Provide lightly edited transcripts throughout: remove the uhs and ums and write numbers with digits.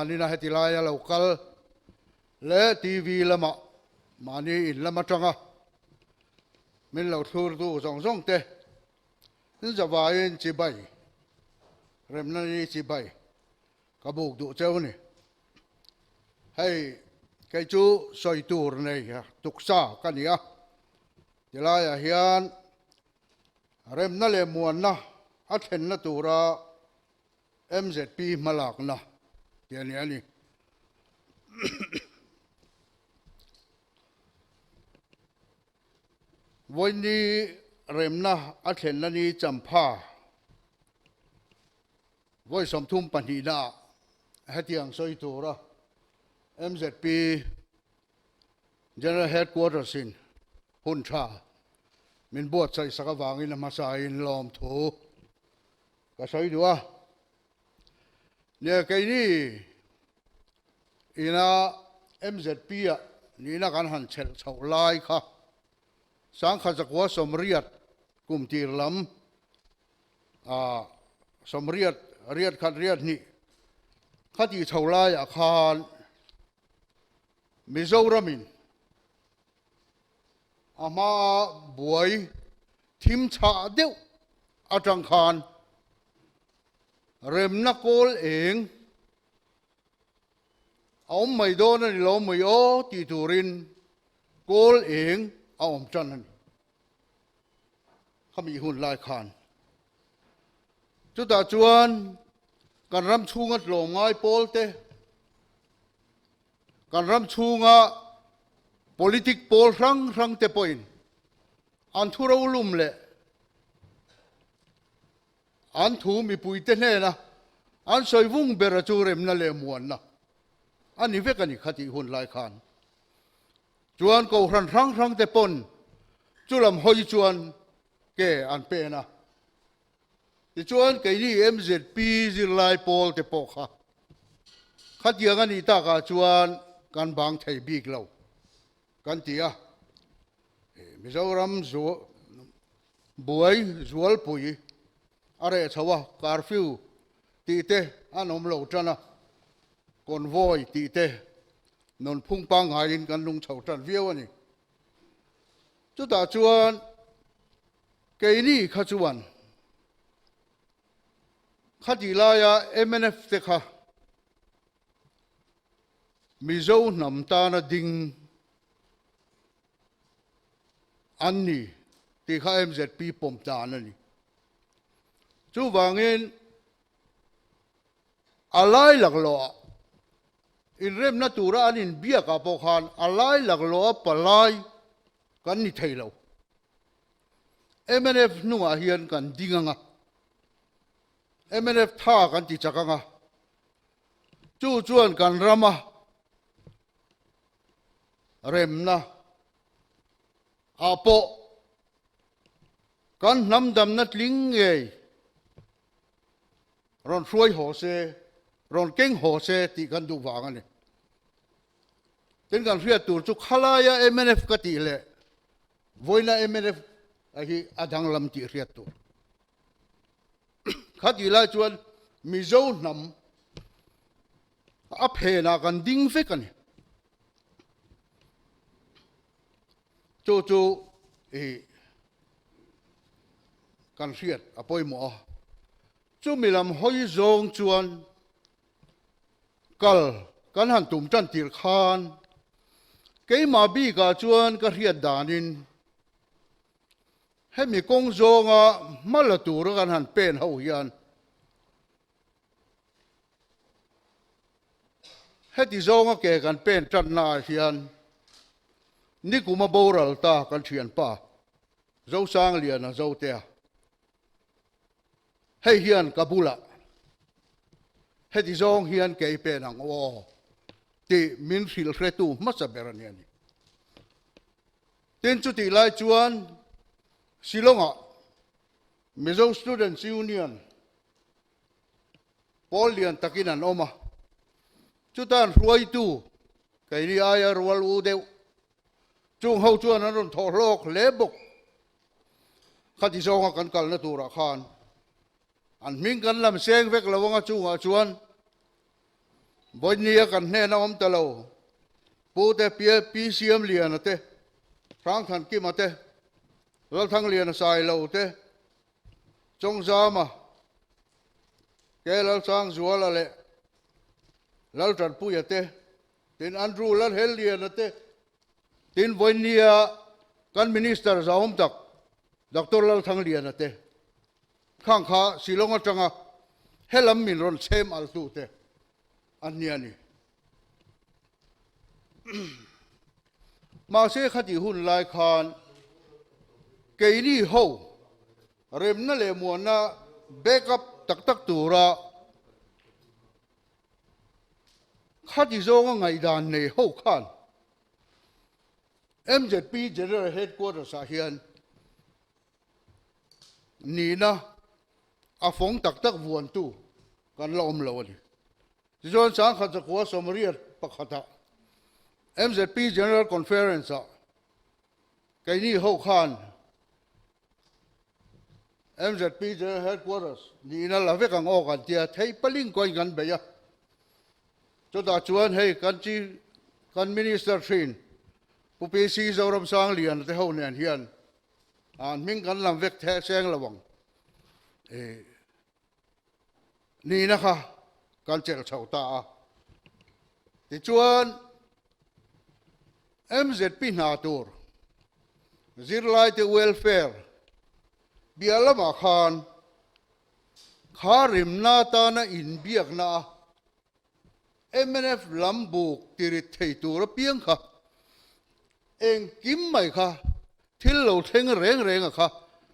Anina heti laia lo kal leh TV lamah mahni in lam atanga min lo thlurtu zawng zawng te in zavaiin chibai remna ni chibai ka buk duh cheu ni. Hei kei chu sawi tur nei tuksa ka ni a, tilaiah hian remna leh muanna a thlenna tura MZP hmalakna tih a ni a ni. Vawiini remna a thlenna ni champha vawi 32 naah hetiang sawi tura MZP General Headquarters in hun tha min buatsaih sak avangin a hmasain lawmthu Ka sawi duh a, nia keini ina MZP ah nihna kan han chelh chhoh lai kha Sangkhat zakua 80 kum tir lam ah 80 riat khat riat hnih kha tih chho laiah khan Mizoramin A hmaa buai thim chhah deuh atang khan remna kawl eng a awm mai dawn a ni lo mai aw tih turin kawl eng a awm tan a ni. Khami hun lai khan chutah chuan kan ram chhunga tlawmngai pawl te, Kan ram chhunga politic pawl hrang hrang te pawhin an thu rolum leh an thu mipuite hnena an sawi vung bera chu remna leh muanna a ni vek a ni kha tih hun lai khan chuan kohhran hrang hrang te pawn chulam hawi chuan ke an pen a. Tichuan keini MZP zirlai pawl te pawh kha khatiang a nih takah chuan kan bang thei bik lo kan ti a. Mizoram buai zualpui a reh chho a, curfew tih te an awm lo tan a, convoy tih te nunphung pangngaiin kan lung chho tan viau a ni. Chutah chuan Keini kha chuan khatih laia mnf te kha Mizo hnam tana ding an ni tih kha MZP pawm dan a ni. Chuvangin a lai laklawh ah inremna tura an inbiakah pawh khan a lai laklawh a palai kan ni thei lo. Mnf hnungah hian kan ding anga, mnf tha kan ti chak anga, chu chuan kan rama remna ah pawh kan hnam damna tling ngei rawn hruai haw se, rawn keng haw se tih kan duh vang a ni. Tin kan hriat tur chu khalaia mnf ka tih leh vawiina mnf a hi a danglam tih hriat tur. Kha tih lai chuan Mizo hnam a phenah kan ding vek a ni. Chu chu i kan hriat a pawimawh a. Chumi lam hawi zawng chuan Kal kan han tum tan tir khan keimah bikah chuan ka hriat danin hemi kawng zawnga hma la tura kan han pen ho hian heti zawnga ke kan pen tannaah hian nikuma boral ta kan thianpa Zosangliana Zotea Hei hian ka bulah heti zawng hian kei pen ang aw tih min hrilh hretu hmasa ber a ni a ni. Tin chutih lai chuan Shillong-ah Mizo Students Union pawl lian takin an awm a, chutan hruaitu keini aia rual u deuh chung ho chuan an rawn thawh hlawk hle bawk. Khati zawnga kan kalna turah khan an hming kan lam seng vek lo anga chungah chuan Vawinia kan hnena awm ta lo Pu te, Pi Siamliana te, Hrangthankima te, Lalthangliana Sailo te, Chawngzama, Ke Lalsangzuala leh Laltanpuia te, tin Andrew Lalhelliana te, tin vawinia kan Minister zahawm tak Doctor Lalthangliana te khang kha Shillong atanga helam min rawn chhem altu te an ni a ni. Mahse khatih hun lai khan keini ho remna leh muanna backup tak tak tura khati zawnga ngaihdan nei ho khan MZP General Headquarters ah hian nihna a fawng tak tak vuantu kan la awm lo a ni. Tichuan Sangkhat Zakua 81 ah MZP General Conference ah keini ho khan MZP General Headquarters nihna la vek ang aw kan tia theih paling kawiin kan bei a. Chutah chuan hei kan Chief kan Minister thin Pu PC Zoramsangliana te ho nen hian an hming kan lam vek theh seng lo ang. Nihna kha kan chelh chho ta a. Tichuan, MZP hna tur zirlaite welfare bia lamah khan kha rimna atana inbiakna a mnf lam buk tirit thei tur apiang kha engkim mai kha thil lo thleng reng reng a kha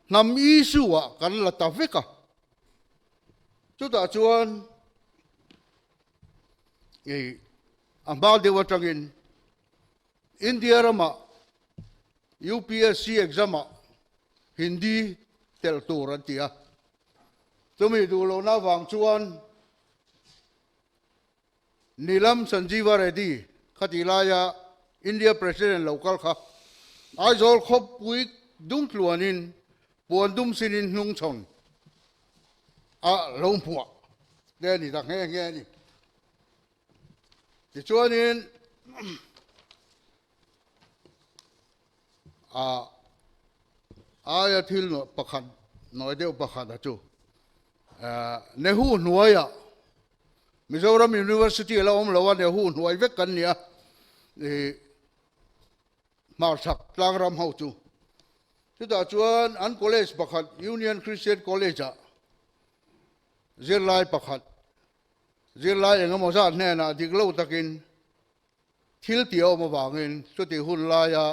hnam issue ah kan la ta vek a. Chutah chuan i a hma deuh atangin India ramah UPSC exam ah Hindi telh tur an ti a. Chumi duh lohna avang chuan Nilam Sanjeeva Reddy khatih laia India President lo kal kha Aizawl khawpui dungtluanin puan dum sinin hnungchhawn a lo hmuah te a ni ta nghe nghe a ni. Tichuanin a aia thil pakhat nawi deuh pakhat a chu Nehu hnuaiah Mizoram University a la awm lo a, Nehu hnuai vek kan ni a, i hmarchhak tlangram ho chu. Chutah chuan an college pakhat Union Christian College ah zirlai pakhat zirlai engemaw zat hnenah dik lo takin Thil tih a awm avangin chutih hun laia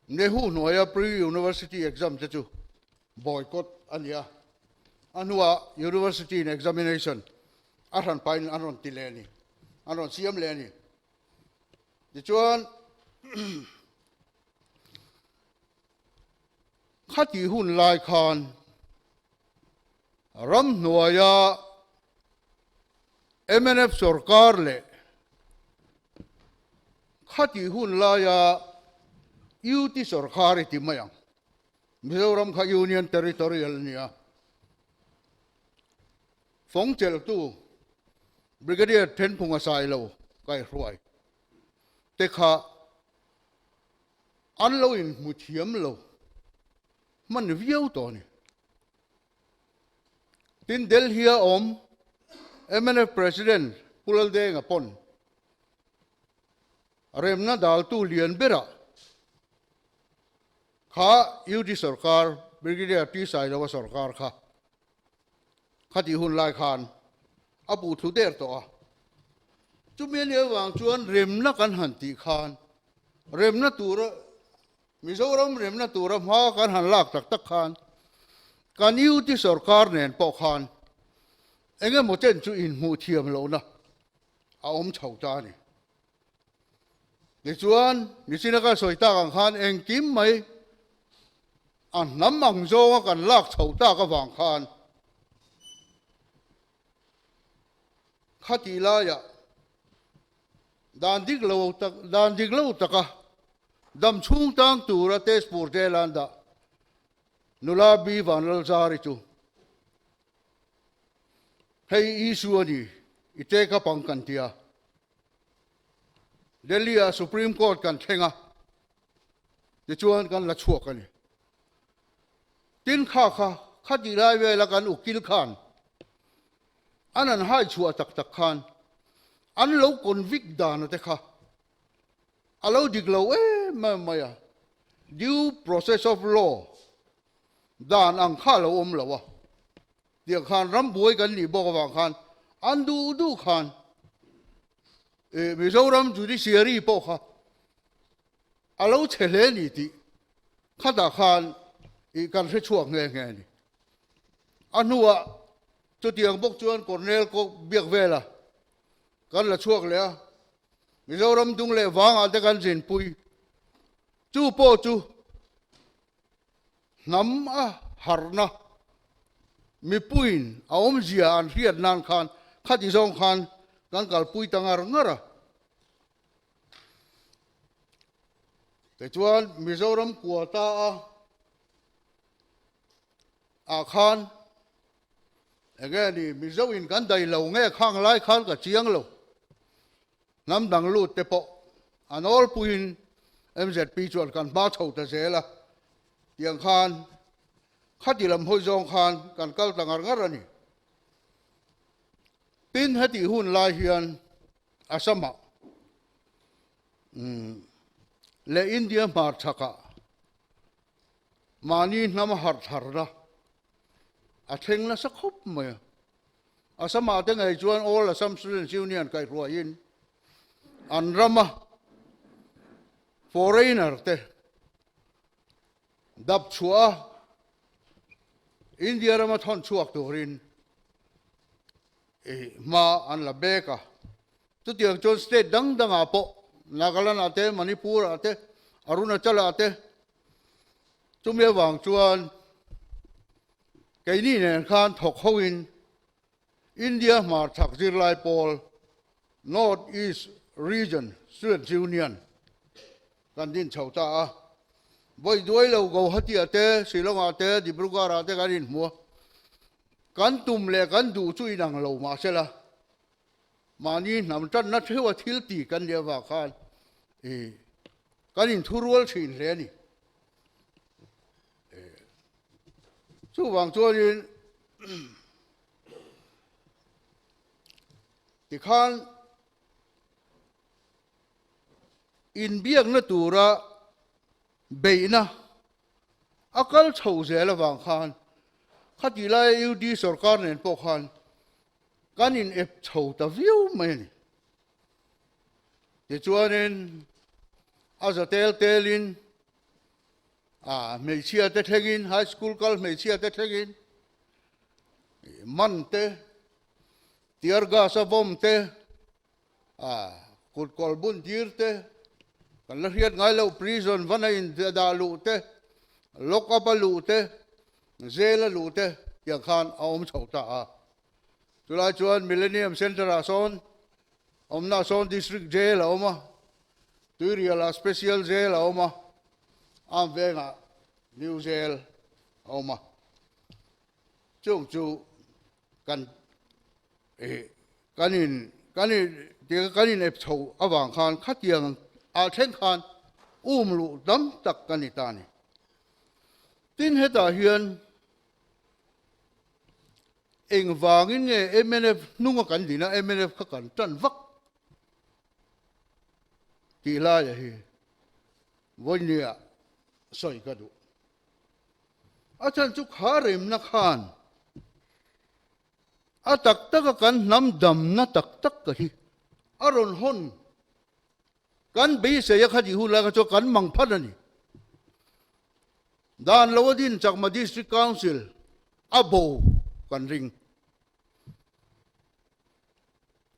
Nehu hnuaia pre-university exam te chu boycott a ni a, a hnuah university in examination a hran pahin an rawn ti leh a ni, an rawn siam leh a ni. Tichuan khatih hun lai khan Ramhnuaia mnf sorkar leh khatih hun laia UT sorkar i ti mai ang. Mizoram kha Union Territory a la ni a. Fawng chelhtu Brigadier Thenphunga Sailo kaihruai te kha an lo inhmu thiam lo hman viau tawh a ni. Tin, Delhi-a awm mnf President Pu Laldenga pawn remna daltu lian berah kha UD sorkar Brigadier T Sailoa sorkar kha khatih hun lai khan a puh thlu der tawh a. Chumi a nih avang chuan remna kan han tih khan remna tura Mizoram remna tura hma kan han lak tak tak khan kan UT sorkar nen pawh khan eng emaw chen chu inhmuh thiam lohna a awm chho ta a ni. Tichuan, Nichina ka sawi tak ang khan engkim mai a hnam ang zawnga kan lak chho tak avang khan khatih laiah Dan dik lo tak, dan dik lo taka dam chhung tang tura Tezpur jail an dah nula B Vanlalzari chu hei issue a ni. I take up ang kan ti a. Delhi ah Supreme Court kan thleng a, tichuan kan la chhuak a ni. Tin kha kha khatih lai vela kan ukil khan an an hai chhuah tak tak khan an lo convict dan te kha a lo dik lo em em mai a, due process of law dan ang kha a lo awm lo a, tiang khan rambuai kan nih bawk avang khan an duh duh khan Mizoram judiciary pawh kha a lo chhe hle ni tih khatah khan ih kan hre chhuak nghe nghe a ni. A hnuah chutiang bawk chuan Colonel Kawk biak vela kan la chhuak leh a, Mizoram dung leh vangah te kan zinpui. Chu pawh chu hnam a harhna mipuiin a awmzia an hriat nan khan khati zawng khan kan kalpui ta ngar ngar a. Tichuan Mizoram quota a ah khan enge ni Mizo in kan dai lo nge khang lai khan ka chiang lo. Hnam dang lut te pawh an awlpuiin MZP chuan kan hma chho ta zel a, tiang khan khati lam hawi zawng khan kan kal ta ngar ngar a ni. Tin hetih hun lai hian Assam-ah leh India hmarchhakah mahni hnam harh tharna a thleng nasa khawp mai a. Assam-ah te ngei chuan All Assam Students Union kaihhruaiin an rama foreigner te dap chhuah a, India rama thawn chhuak turin hma an la bek a. Chutiang chuan state dang dangah pawh Nagaland-ah te, Manipur-ah te, Arunachal-ah te chumi avang chuan keini nen khan thawk hoin India hmarchhak zirlai pawl North East Region Students Union kan din chho ta a. Vawi duai lo Guwahati-ah te, Shillong-ah te, Dibrugarh-ah te kan inhmu a. Kan tum leh kan duh chu inang lo mahsela mahni hnam tanna theuha thil ti kan nih avang khan kan inthurual thin hle a ni. Chuvang chuanin tikhan inbiakna tura beihna a kal chho zel avang khan khatih laia UD sorkar nen pawh khan kan in ep chho ta viau mai a ni. Tichuanin a za tel telin a hmeichhia te thlengin high school kal hmeichhia te thlengin man te tear gas a vawm te a kut kawl bun tir te kan la hriat ngai loh prison van a in dah luh te lock up a luh te jail a luh te tiang khan a awm chho ta a chulai chuan Millennium Centre ah sawn awmna sawn district jail a awm a Tuirial ah special jail a awm a Am vengah new jail a awm a chung chu kan kan in kan in tia kan in ep chho avang khan khatiang ah thleng khan um luh tam tak ka ni ta a ni. Tin hetah hian engvangin nge mnf hnunga kan din a mnf kha kan tan vak tih laia hi vawinia sawi ka duh. A chhan chu kha remna khan a tak taka kan hnam damna tak tak ka hi a rawn hawn kan beisei a kha tih hun lai kha chuan kan mang phat a ni. Dan lo a din Chakma District Council a bo kan ring.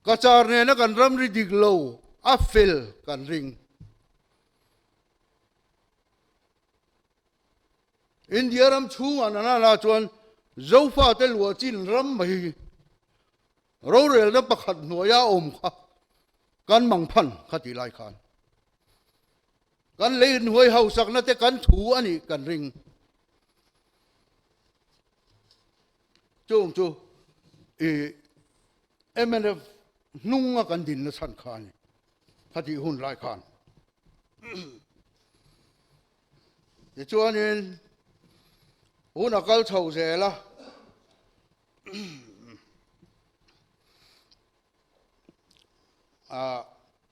Cachar nena kan ramri dik lo a fel kan ring. India ram chhungah nana chuan Zofate luah chin ram mai hi rorelna pakhat hnuaia awm kha kan mang phan kha tih lai khan kan lei hnuai hausakna te kan thu a nih kan ring. Chung chu i mnf. hnunga kan dinna chhan kha a ni, khatih hun lai khan. Tichuanin hun a kal chho zel a,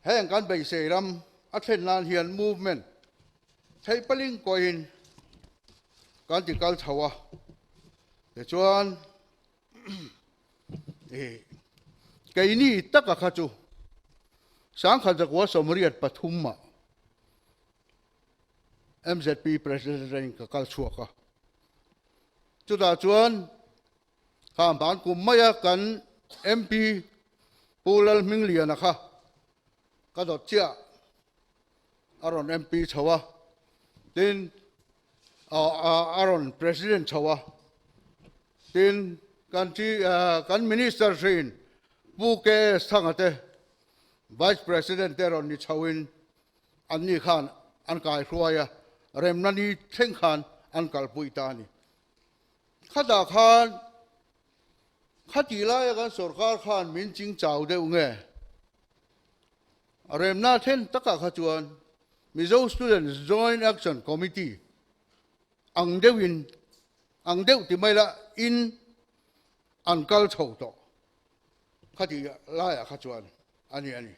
heng kan beisei ram a thlen nan hian movement theih paling kawiin kan ti kal chho a, tichuan keini taka kha chu sangkhat zakua 83 ah MZP President ka kal chhuak a, chutah chuan Kha hman kum maia kan MP Pu Lalhmingliana kha ka dawt chiah a rawn MP chho a, tin a rawn President chho a, tin kan kan Minister hrin Pu KS Thanga te Vice President te rawn ni chho in anni khan an kaihruai a, remna ni thleng khan an kalpui ta a ni. Khatah khan khati laia kan sorkar khan min ching chau deuh nge? A remna then takah kha chuan Mizo Students Joint Action Committee ang deuhin, ang deuh ti mai la, in an kal chho tawh. Khati laiah kha chuan a ni a ni.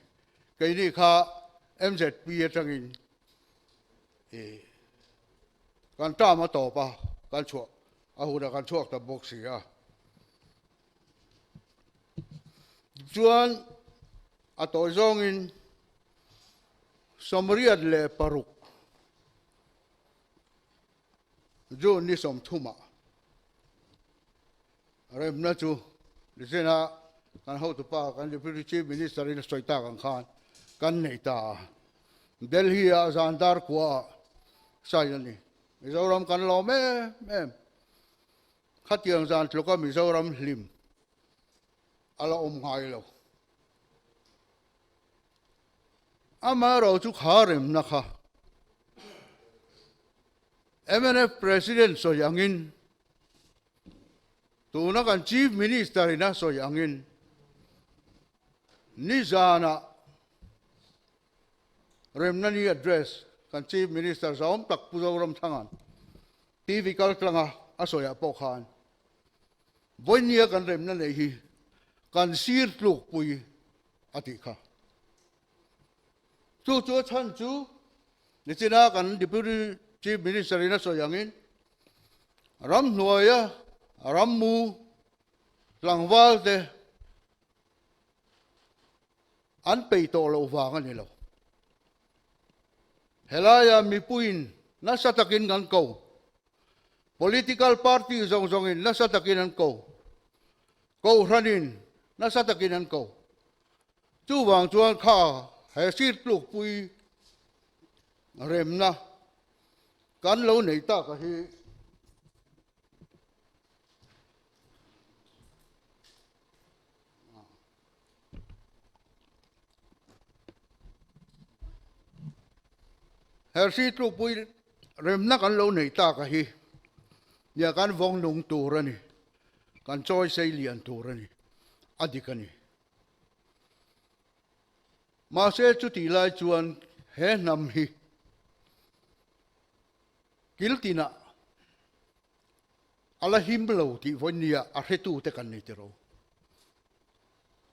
Keini kha MZP atangin i kan term a tawp a, kan chhuah a hunah kan chhuak ta bawk si a. Tichuan a tawi zawngin 86 June ni 30ah remna chu nichin-a kan hotupa kan Deputy Chief Minister in a sawi tak ang khan kan nei ta a. Delhi-ah zan dar kuaah sign a ni. Mizoram kan lawm em em. Khatiang zan tluka Mizoram hlim a la awm ngai lo. Amaherawh chu kha remna kha mnf President sawi angin tuna kan Chief Minister in a sawi angin nizanah remna ni address kan Chief Minister zahawm tak Pu Zoramthanga'n TV kaltlanga a sawiah pawh khan vawinia kan remna neih hi kan sir tlukpui a tih kha. Chu chu a chhan chu nichina kan Deputy Chief Minister in a sawi angin ramhnuaia rammu tlangval te an peih tawh loh vang a ni lo. Helaia mipuiin nasa takin kan ko. Political party zawng zawngin nasa takin an ko. Kohhranin nasa takin an ko. Chuvang chuan kha he sir tlukpui remna kan lo nei tak a hi. Herhri tlukpui remna kan lo nei tak a hi nia kan vawng nung tur a ni, kan chawi sei lian tur a ni, a dik a ni. Mahse chutih lai chuan he hnam hi kil tinah A la him lo tih vawinia a hretute kan nei tiro.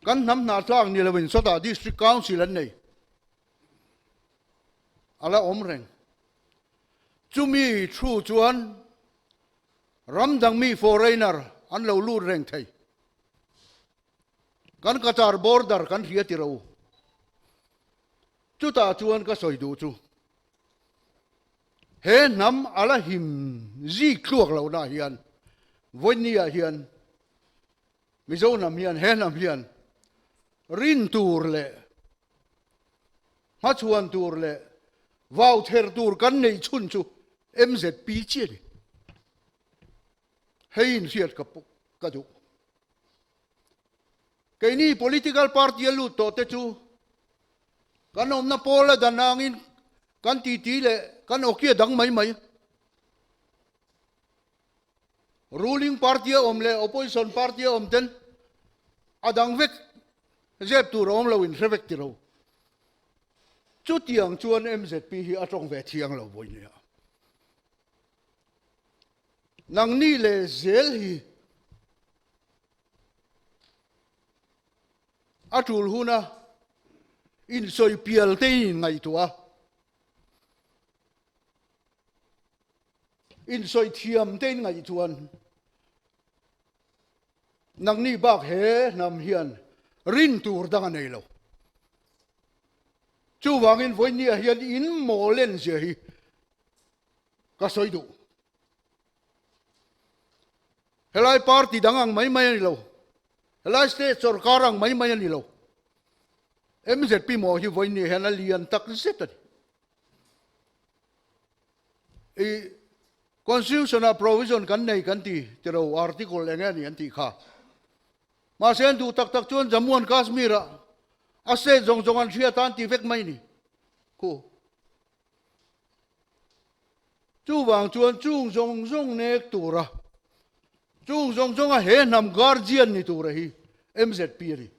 Kan hnam hna tlak ni loin sawtah District Council an nei. A la awm reng. Chumi thu chuan ram dang mi foreigner an lo lut reng thei. Kan Qatar border kan hria tiro. Chutah chuan ka sawi duh chu. He hnam a la him zik tluak lohna hian vawinia hian Mizo hnam hian he hnam hian rin tur leh hmachhuan tur leh vau ther tur kan neih chhun chu MZP chiah a ni. Hei inhriat ka ka duh. Keini political party a lut tawh te chu kan awmna pawl a dan angin kan titi leh kan awki a dang mai mai. Ruling party a awm leh opposition party a awm ten a dang vek. Zep tur a awm lo in hre vek ti lo. Chutiang chuan MZP hi a tawng ve thiang lo vawi nia. Nangni leh zel hi a tul huna insawi pial te in ngaihtuah a, insawi thiam te in ngaih chuan Nangni bak he hnam hian rin tur dang a nei lo. Chuvangin vawinia hian in mawl en zia hi ka sawi duh. Helai party dang ang mai mai a ni lo. Helai state sorkar ang mai mai a ni lo. MZP maw hi vawinia hian a lian tak zet a ni. I Constitution ah provision kan nei kan ti tiro article eng nge ni an tih kha. Mahse an duh tak tak chuan Jammu and Kashmir ah a state zawng zawng an hria tan ti vek mai ni khu. Chuvang chuan chung zawng zawng nek tura chung zawng zawnga he hnam guardian ni tura hi MZP a ni.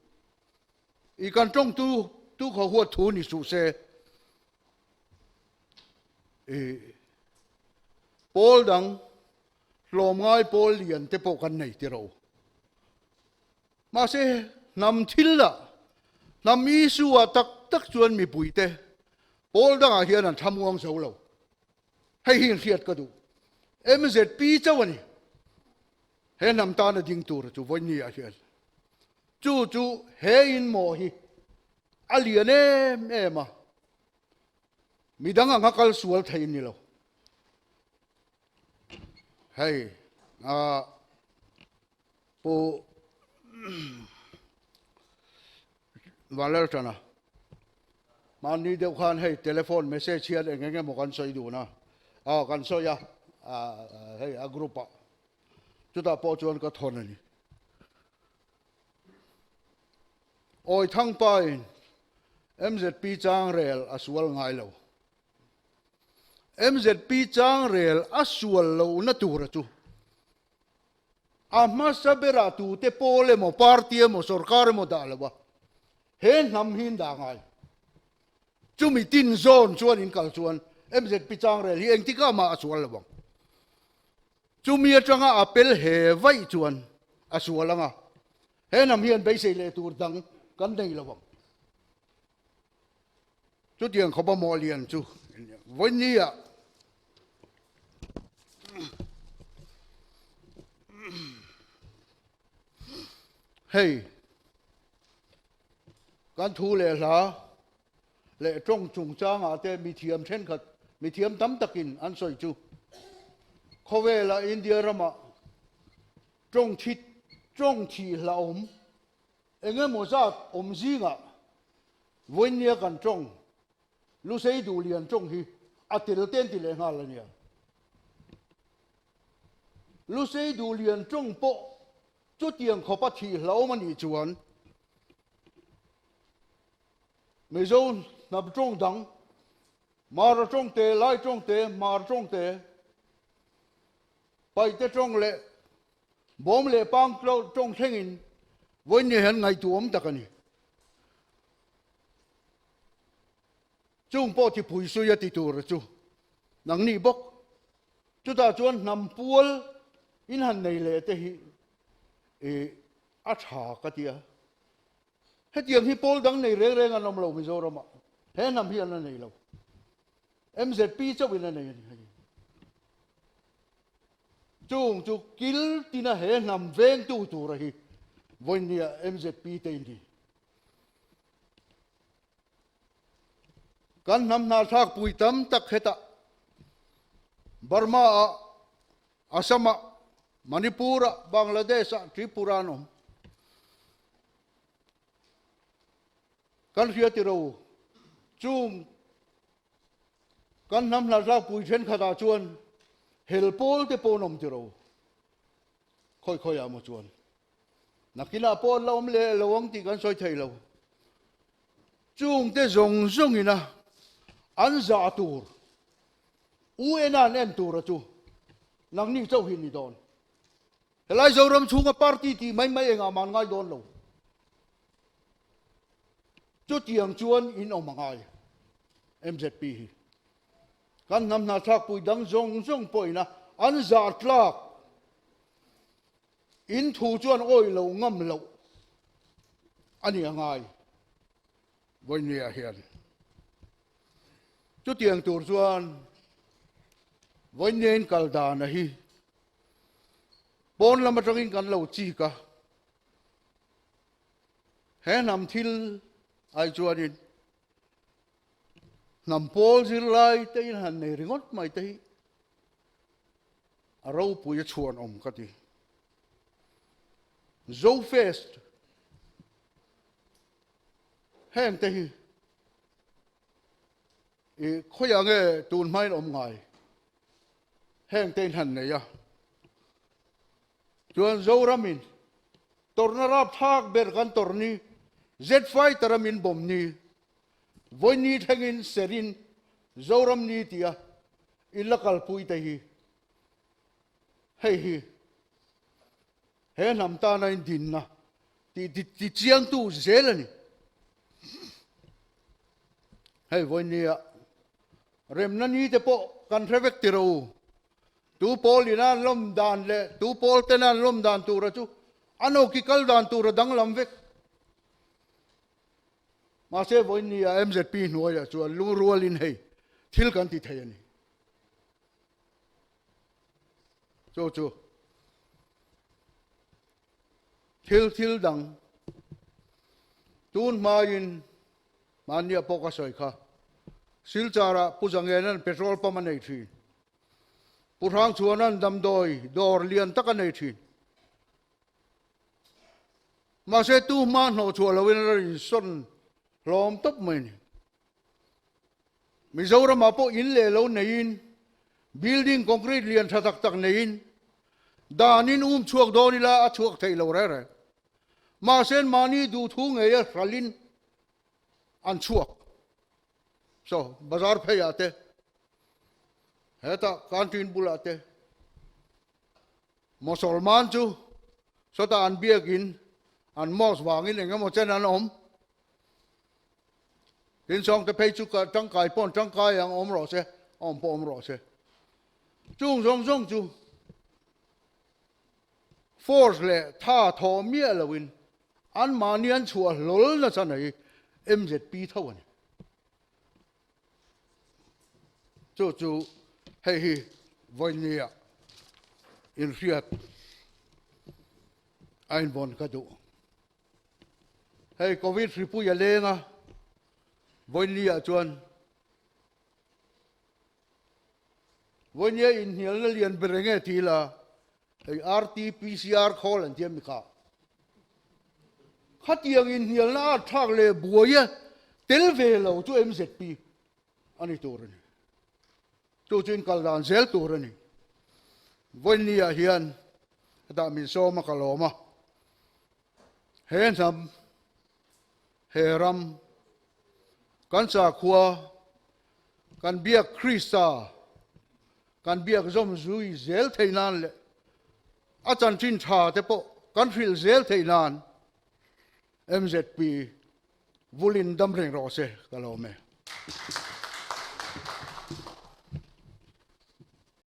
I kan tawng tu tu khaw huat thu ni suh se. I pawl dang hlawmngai pawl lian te pawh kan nei ti ro. Mahse hnam thil ah hnam issue ah tak tak chuan mipui te pawl dangah hian an thlamuang zo lo. Hei hi hriat ka duh. MZP chauh a ni. He hnam tana ding tur chu vawiin ah hian. Chu chu he in maw hi a lian em em a. Midang anga kal sual thei ni lo. Hei a Pu Vanlaltana mahni deuh khan hei telephone message hian eng eng emaw kan sawi dun a, aw kan sawi a, hei a group ah chutah pawh chuan ka thawn a ni. Awi Thangpain MZP chang rel a sual ngai lo. MZP chang rel a sual lohna tura chu a hmasa berah tute pawl emaw, party emaw, sorkar emaw dah lo a, he hnam hi an dah ngai. Chumi tin zawn chuan in kal chuan MZP chang rel hi engtikah mah a sual lo ang. Chumi atanga a pel he vaih chuan a sual ang a, He hnam hian beisei leh tur dang kan nei lo ang. Chutiang khawpa maw lian chu vawinia hei kan thu leh hla leh tawng chungchangah te mithiam thenkhat mithiam tam takin an sawi chu khawvela India ramah Tawng thi tawng thih hlauhawm eng emaw zat awm zingah vawinia kan tawng Lusei Duhlian tawng hi a tel te an ti leh nghal a nia. Lusei Duhlian tawng pawh chutiang khawpa thih hlauhawm a nih chuan Mizo hnam tawng dang Mara tawng te, Lai tawng te, Hmar tawng te, Paihte tawng leh bawm leh pang tawng thlengin vawiin hian ngaihtuahawm tak a ni. Chung pawh thipui sui a ti tur chu nangni bawk. Chutah chuan hnam pual in han nei leh te hi a tha ka ti a. Hetiang hi pawl dang nei reng reng an awm lo Mizoramah. He hnam hi an la nei lo. MZP chauhin a nei a ni hei. Chung chu kil tina he hnam vengtu tura hi vawinia MZP te in ni. Kan hnam hna thlak pui tam tak hetah Burma ah, Assam ah, Manipur ah, Bangladesh ah, Tripura an awm. Kan hria tiro chung kan hnam hla pui thenkhatah chuan hel pawl te pawh an awm tiro khawi khawi ah maw chuan nakinah pawh an la awm leh lo ang tih kan sawi thei lo chung te zawng zawng ina an zah tur UN an en tur a chu nangni chauh hi ni dawn. Helai Zoram chhunga party tih mai mai engah mah an ngai dawn lo. Chutiang chuan in awm a ngai MZP hi. Kan hnam hnahthlakpui dang zawng zawng pawhina an zah tlak in thu chuan awih lo ngam loh a ni a ngai Vawinia hian. Chutiang tur chuan Vawinia in kal dana hi pawn lam atangin kan lo chik a, he hnam thil ai chuanin hnam pawl zirlai te in han nei ringawt mai te hi a ropui a chhuan awm ka ti. Zofest heng te hi i khawiah nge tun hmain awm ngai heng te in han nei a. Chuan Zoramin tawrhna rapthlak ber kan tawrh ni, Jet fighter a min bawm ni, vawi ni thlengin serin Zoram ni tia in la kalpui te hi hei hi he hnam tana in dinna tih ti chiangtu zel a ni. Hei vawi nia remna ni te pawh kan hre vek tiro. Tu pawl ina an lawm dan leh tu pawl tena an lawm dan tura chu an awki kal dan tura danglam vek. Mahse vawiin ni ah MZP hnuaiah chuan lungrualin hei thil kan ti thei a ni. Chu chu thil thil dang tun hmain mahnia pawh ka sawi kha Silchar-ah Pu Zangena'n petrol pump a nei thin. Pu Hrangchhuana'n damdawi dawr lian tak a nei thin. Mahse tu hma hnawh chhuah loin a insawn hlawm tawp mai a ni. Mizoramah pawh in leh lo neiin building concrete lian tha tak tak neiin danin um chhuak dawn ila a chhuak thei lo reng reng. Mahse mahni duhthu ngeia hralhin an chhuak. So bazar pheiah te hetah canteen bulah te Mosolman chu sawtah an biakin an mosque vangin eng emaw chen an awm. Tin sawngte phei chu tangkai pawh an tangkai ang awm rawh se, awm pawh awm rawh se. Chung zawng zawng chu force leh tha thawh miah loin anmahni an chhuah hlawl nasa nei MZP tho a ni. Chu chu hei hi vawinia inhriat a invawn ka duh. Hei Covid hripui a leng a, vawinia chuan Vawinia inhnialna lian ber enge ti ila, hei RT-PCR khawl an ti a mi kha. Khatiang inhnialna a thlak leh buai a tel ve lo chu MZP a ni tur a ni. Chu chu inkal dan zel tur a ni. Vawinia hian hetah min sawm a ka lawm a, he hnam, he ram, kan sakhua, kan biak Krista kan biak zawm zui zel theih nan leh a chanchin tha te pawh kan hrilh zel theih nan MZP vulin dam reng rawh se ka lawm e.